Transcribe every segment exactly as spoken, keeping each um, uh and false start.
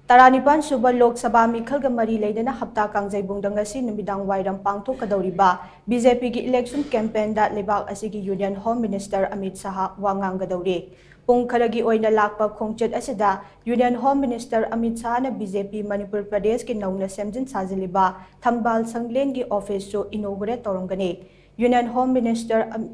ꯇꯔꯥꯅꯤꯄꯥꯟ ꯁꯨꯕ ꯂꯣꯛ ꯁꯚꯥ ꯃꯤꯈꯜꯒ ꯃꯔꯤ ꯂꯩꯅꯅ ꯍꯞꯇꯥ ꯀꯥꯡꯖꯩꯕꯨꯡꯗ ꯉꯁꯤ ꯅꯨꯃꯤꯗꯥꯡ ꯋꯥꯏꯔꯝ ꯄꯥꯡꯊꯣꯛꯀꯗꯧꯔꯤꯕ ꯕꯤ ꯖꯦ ꯄꯤꯒꯤ ꯏꯂꯦꯛꯁꯟ ꯀꯦꯝꯄꯦꯟꯗ ꯂꯩꯕꯥꯛ ꯑꯁꯤꯒꯤ union home minister Amit Shah ꯋꯥ ꯉꯥꯡꯒꯗꯧꯔꯤ꯫ ꯄꯨꯡ ꯈꯔꯒꯤ ꯑꯣꯏꯅ ꯂꯥꯛꯄ ꯈꯣꯡꯆꯠ ꯑꯁꯤꯗ ꯌꯨꯅꯤꯌꯟ ꯍꯣꯝ ꯃꯤꯅꯤꯁꯇꯔ ꯑꯃꯤꯠ ꯁꯥꯍꯅ ꯕꯤ ꯖꯦ ꯄꯤ ꯃꯅꯤꯄꯨꯔ ꯄ꯭ꯔꯗꯦꯁꯀꯤ ꯅꯧꯅ ꯁꯦꯝꯖꯤꯟ ꯁꯥꯖꯤꯜꯂꯤꯕ ꯊꯝꯕꯥꯜ ꯁꯪꯂꯦꯟꯒꯤ ꯑꯣꯐꯤꯁꯁꯨ ꯏꯅꯣꯒꯨꯔꯦꯠ ꯇꯧꯔꯝꯒꯅꯤ꯫ ꯌꯨꯅꯤꯌꯟ ꯍꯣꯝ ꯃꯤꯅꯤꯁꯇꯔ ꯑꯝ-,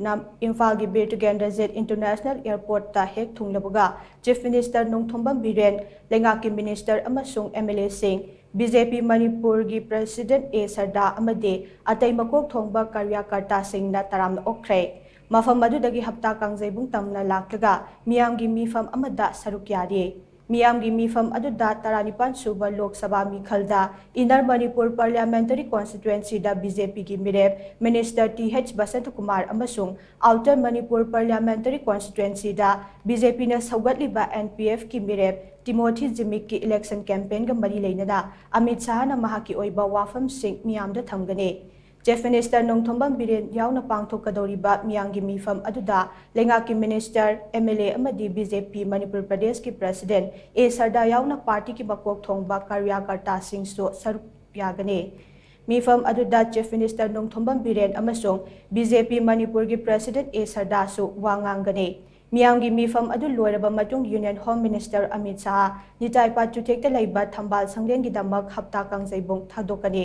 ꯅ ꯏꯝꯐꯥꯜꯒꯤ ꯕꯤꯔ ꯇꯤꯀꯦꯟꯗ꯭ꯔꯖꯤꯠ ꯏꯟꯇꯔꯅꯦꯁꯅꯦꯜ ꯑꯦꯌꯔꯄꯣꯔꯠꯇ ꯍꯦꯛ ꯊꯨꯡꯂꯕꯒ ꯆꯤꯐ ꯃꯤꯅꯤꯁꯇꯔ ꯅꯣꯡꯊꯣꯝꯕꯝ ꯕꯤꯔꯦꯟ, ꯂꯩꯉꯥꯛꯀꯤ ꯃꯤꯅꯤꯁꯇꯔ ꯑꯃꯁꯨꯡ ꯑꯦꯝ ꯑꯦꯜ ꯑꯦꯁꯤꯡ, ꯕꯤ ꯖꯦ ꯄꯤ ꯃꯅꯤꯄꯨꯔꯒꯤ ꯄ꯭ꯔꯁꯤꯗꯦꯟꯠ ꯑꯦ ꯁꯔꯗꯥ ꯑꯃꯗꯤ ꯑꯇꯩ ꯃꯀꯣꯛ ꯊꯣꯡꯕ ꯀꯥꯔꯌꯀꯔꯇꯥꯁꯤꯡꯅ ꯇꯔꯥꯝꯅ ꯑꯣꯛꯈ꯭ꯔꯦ꯫ ꯃꯐꯝ ꯑꯗꯨꯗꯒꯤ ꯍꯞꯇꯥ ꯀꯥꯡꯖꯩꯕꯨꯡ ꯇꯝꯅ ꯂꯥꯛꯂꯒ ꯃꯤꯌꯥꯝꯒꯤ ꯃꯤꯐꯝ ꯑꯃꯗ ꯁꯔꯨꯛ ꯌꯥꯔꯤ꯫ ꯃꯤꯌꯥꯝꯒꯤ ꯃꯤꯐꯝ ꯑꯗꯨꯗ ꯇꯔꯥꯅꯤꯄꯥꯟ ꯁꯨꯕ ꯂꯣꯛ ꯁꯚꯥ ꯃꯤꯈꯜꯗ ꯏꯟꯅꯔ ꯃꯅꯤꯄꯨꯔ ꯄꯥꯔꯂꯤꯌꯥꯃꯦꯟꯇꯔꯤ ꯀꯣꯟꯁꯇꯤꯇ꯭ꯋꯦꯟꯁꯤꯗ ꯕꯤ ꯖꯦ ꯄꯤꯒꯤ ꯃꯤꯔꯦꯞ ꯃꯤꯅꯤꯁꯇꯔ ꯇꯤ ꯍꯩꯆ ꯕꯁꯟꯇꯀꯨꯃꯥꯔ ꯑꯃꯁꯨꯡ ꯑꯥꯎꯇꯔ ꯃꯅꯤꯄꯨꯔ ꯄꯥꯔꯂꯤꯌꯥꯃꯦꯟꯇꯔꯤ ꯀꯣꯟꯁꯇꯤꯇ꯭ꯋꯦꯟꯁꯤꯗ ꯕꯤ ꯖꯦ ꯄꯤꯅ ꯁꯧꯒꯠꯂꯤꯕ ꯑꯦꯟ ꯄꯤ ꯑꯦꯐꯀꯤ ꯃꯤꯔꯦꯞ ꯇꯤꯃꯣꯊꯤ ꯖꯤꯃꯤꯛꯀꯤ ꯏꯂꯦꯛꯁꯟ ꯀꯦꯝꯄꯦꯟꯒ ꯃꯔꯤ ꯂꯩꯅꯅ ꯑꯃꯤꯠ ꯁꯥꯍꯅ ꯃꯍꯥꯛꯀꯤ ꯑꯣꯏꯕ ꯋꯥꯐꯝꯁꯤꯡ ꯃꯤꯌꯥꯝꯗ ꯊꯝꯒꯅꯤ꯫ ꯆꯤꯐ ꯃꯤꯅꯤꯁꯇꯔ ꯅꯣꯡꯊꯣꯝꯕꯝ ꯕꯤꯔꯦꯟ ꯌꯥꯎꯅ ꯄꯥꯡꯊꯣꯛꯀꯗꯧꯔꯤꯕ ꯃꯤꯌꯥꯝꯒꯤ ꯃꯤꯐꯝ ꯑꯗꯨꯗ ꯂꯩꯉꯥꯛꯀꯤ ꯃꯤꯅꯤꯁꯇꯔ, ꯑꯦꯝ ꯑꯦꯜ ꯑꯦ ꯑꯃꯗꯤ ꯕꯤ ꯖꯦ ꯄꯤ ꯃꯅꯤꯄꯨꯔ ꯄ꯭ꯔꯗꯦꯁꯀꯤ ꯄ꯭ꯔꯁꯤꯗꯦꯟꯠ ꯑꯦ ꯁꯔꯗꯥ ꯌꯥꯎꯅ ꯄꯥꯔꯇꯤꯒꯤ ꯃꯀꯣꯛ ꯊꯣꯡꯕ ꯀꯥꯔꯌꯀꯔꯇꯥꯁꯤꯡꯁꯨ ꯁꯔꯨꯛ ꯌꯥꯒꯅꯤ꯫ ꯃꯤꯐꯝ ꯑꯗꯨꯗ ꯆꯤꯐ ꯃꯤꯅꯤꯁꯇꯔ ꯅꯣꯡꯊꯣꯝꯕꯝ ꯕꯤꯔꯦꯟ ꯑꯃꯁꯨꯡ ꯕꯤ ꯖꯦ ꯄꯤ ꯃꯅꯤꯄꯨꯔꯒꯤ ꯄ꯭ꯔꯁꯤꯗꯦꯟꯠ ꯑꯦ ꯁꯔꯗꯥꯁꯨ ꯋꯥ ꯉꯥꯡꯒꯅꯤ꯫ ꯃꯤꯌꯥꯝꯒꯤ ꯃꯤꯐꯝ ꯑꯗꯨ ꯂꯣꯏꯔꯕ ꯃꯇꯨꯡ union home minister Amit Shah ꯅꯤꯇꯥꯏ ꯄꯥꯠ ꯆꯨꯊꯦꯛꯇ ꯂꯩꯕ ꯊꯝꯕꯥꯜ ꯁꯪꯂꯦꯟꯒꯤꯗꯃꯛ ꯍꯞꯇꯥ ꯀꯥꯡꯖꯩꯕꯨꯡ ꯊꯥꯗꯣꯛꯀꯅꯤ꯫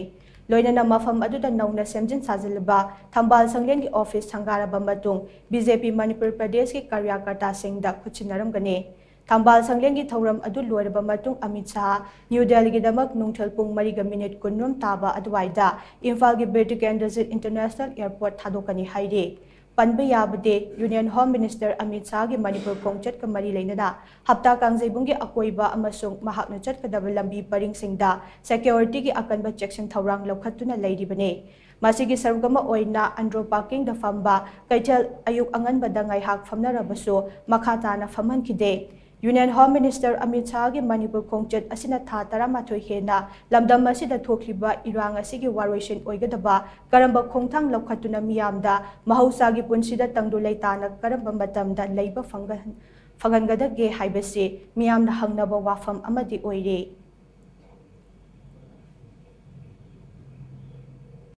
ꯂꯣꯏꯅꯅ ꯃꯐꯝ ꯑꯗꯨꯗ ꯅꯧꯅ ꯁꯦꯝꯖꯤꯟ ꯁꯥꯖꯤꯜꯂꯕ ꯊꯝꯕꯥꯜ ꯁꯪꯂꯦꯟꯒꯤ ꯑꯣꯐꯤꯁ ꯁꯪꯒꯥꯔꯕ ꯃꯇꯨꯡ ꯕꯤ ꯖꯦ ꯄꯤ ꯃꯅꯤꯄꯨꯔ ꯄ꯭ꯔꯗꯦꯁꯀꯤ ꯀꯥꯔꯌꯀꯔꯇꯥꯁꯤꯡꯗ ꯈꯨꯠꯁꯤꯟꯅꯔꯝꯒꯅꯤ꯫ ꯊꯝꯕꯥꯜ ꯁꯪꯂꯦꯟꯒꯤ ꯊꯧꯔꯝ ꯑꯗꯨ ꯂꯣꯏꯔꯕ ꯃꯇꯨꯡ ꯑꯃꯤꯠ ꯁꯥꯍ ꯅ꯭ꯌꯨ ꯗꯦꯜꯂꯤꯒꯤꯗꯃꯛ ꯅꯨꯡꯊꯤꯜ ꯄꯨꯡ ꯃꯔꯤꯒ ꯃꯤꯅꯤꯠ ꯀꯨꯟꯔꯣꯝ ꯇꯥꯕ ꯑꯗꯨꯋꯥꯏꯗ ꯏꯝꯐꯥꯜꯒꯤ ꯕꯤꯔ ꯇꯤꯀꯦꯟꯗ꯭ꯔꯖꯤꯠ ꯏꯟꯇꯔꯅꯦꯁꯅꯦꯜ ꯑꯦꯌꯔꯄꯣꯔꯠ ꯊꯥꯗꯣꯛꯀꯅꯤ ꯍꯥꯏꯔꯤ꯫ ꯄꯟꯕ ꯌꯥꯕꯗꯤ, ꯌꯨꯅꯤꯌꯟ ꯍꯣꯝ ꯃꯤꯅꯤꯁꯇꯔ ꯑꯃꯤꯠ ꯁꯥꯍꯒꯤ ꯃꯅꯤꯄꯨꯔ ꯈꯣꯡꯆꯠꯀ ꯃꯔꯤ ꯂꯩꯅꯅ ꯍꯞꯇꯥ ꯀꯥꯡꯖꯩꯕꯨꯡꯒꯤ ꯑꯀꯣꯏꯕ ꯑꯃꯁꯨꯡ ꯃꯍꯥꯛꯅ ꯆꯠꯀꯗꯕ ꯂꯝꯕꯤ ꯄꯔꯤꯡꯁꯤꯡꯗ ꯁꯦꯀ꯭ꯌꯨꯔꯤꯇꯤꯒꯤ ꯑꯀꯟꯕ ꯆꯦꯛꯁꯤꯟ ꯊꯧꯔꯥꯡ ꯂꯧꯈꯠꯇꯨꯅ ꯂꯩꯔꯤꯕꯅꯤ꯫ ꯃꯁꯤꯒꯤ ꯁꯔꯨꯛ ꯑꯃ ꯑꯣꯏꯅ ꯑꯟꯗ꯭ꯔꯣ ꯄꯥꯔꯀꯤꯡꯗ ꯐꯝꯕ ꯀꯩꯊꯦꯜ ꯑꯌꯨꯛ ꯑꯉꯟꯕꯗ ꯉꯥꯏꯍꯥꯛ ꯐꯝꯅꯔꯕꯁꯨ ꯃꯈꯥ ꯇꯥꯅ ꯐꯝꯍꯟꯈꯤꯗꯦ꯫ ꯌꯨꯅꯤꯌꯟ ꯍꯣꯝ ꯃꯤꯅꯤꯁꯇꯔ ꯑꯃꯤꯠ ꯁꯥꯍꯒꯤ ꯃꯅꯤꯄꯨꯔ ꯈꯣꯡꯆꯠ ꯑꯁꯤꯅ ꯊꯥ ꯇꯔꯥꯃꯥꯊꯣꯏ ꯍꯦꯟꯅ ꯂꯝꯗꯝ ꯑꯁꯤꯗ ꯊꯣꯛꯂꯤꯕ ꯏꯔꯥꯡ ꯑꯁꯤꯒꯤ ꯋꯥꯔꯣꯏꯁꯤꯟ ꯑꯣꯏꯒꯗꯕ ꯀꯔꯝꯕ ꯈꯣꯡꯊꯥꯡ ꯂꯧꯈꯠꯇꯨꯅ ꯃꯤꯌꯥꯝꯗ ꯃꯍꯧꯁꯥꯒꯤ ꯄꯨꯟꯁꯤꯗ ꯇꯪꯗꯨ ꯂꯩꯇꯥꯅ ꯀꯔꯝꯕ ꯃꯇꯝꯗ ꯂꯩꯕ ꯐꯪꯍꯟ-, ꯐꯒꯟꯒꯗꯒꯦ ꯍꯥꯏꯕꯁꯤ ꯃꯤꯌꯥꯝꯅ ꯍꯪꯅꯕ ꯋꯥꯐꯝ ꯑꯃꯗꯤ ꯑꯣꯏꯔꯦ꯫